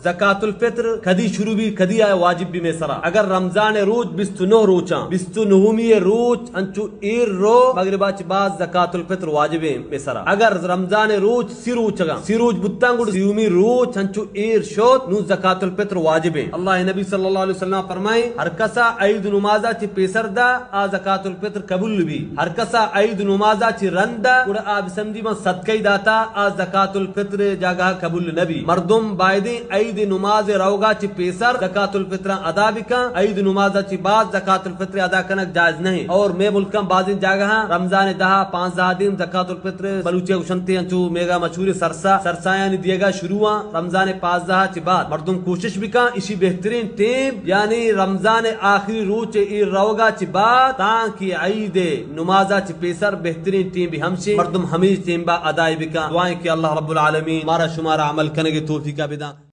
زکات الفطر کدی شروع بی، کدی آ واجب بی مئے سرا؟ اگر رمضان ء روچ بیست و نہ روچاں، بیست و نہمی ء روچ انچو ایر رو، مغربا چہ بعد زکات الفطر واجب ایں مئے سرا۔ اگر رمضان ء روچ سی روچگاں، سی روچ بوتاں، گڑا سیومی روچ انچو ایر شوت، نوں زکات الفطر واجب ایں۔ اللہ ء نبی صلی اللہ علیہ وسلم فرمائیں، ہر کسا عید نمازا چہ پیسر دا، آ زکات الفطر قبول بی۔ ہر کسا عید نمازا چہ رند دا، گڑا آ بسمجی من صدقہ ای داتا، آ زکات الفطر جاگہ قبول نبی۔ مردم بایدیں عید نماز روگا چہ پیسر زکات الفطر ادا بکن، عید نمازا چہ بعد زکات الفطر ادا کنگ جائز نہیں۔ اور مئے ملکاں بازیں جاگہاں رمضان دہ پانزدہ دیم زکات الفطر، بلوچی گوشنتے انچو میگا مشہور سرسا، سرسایانی دیگا شروع آں۔ رمضان پانزدہ چہ بعد مردم کوشش بکن، اشی بہترین ٹیم، یعنی رمضان آخری روچ ایر روگا چہ بعد تانکہ عید نمازا چہ پیسر بہترین ٹیم بی، ہمشی مردم ہمے ٹیم با ادائی بکن۔ دعائیں کہ اللہ رب العالمین مارا شمارا عمل کنگے توفیقا بدن۔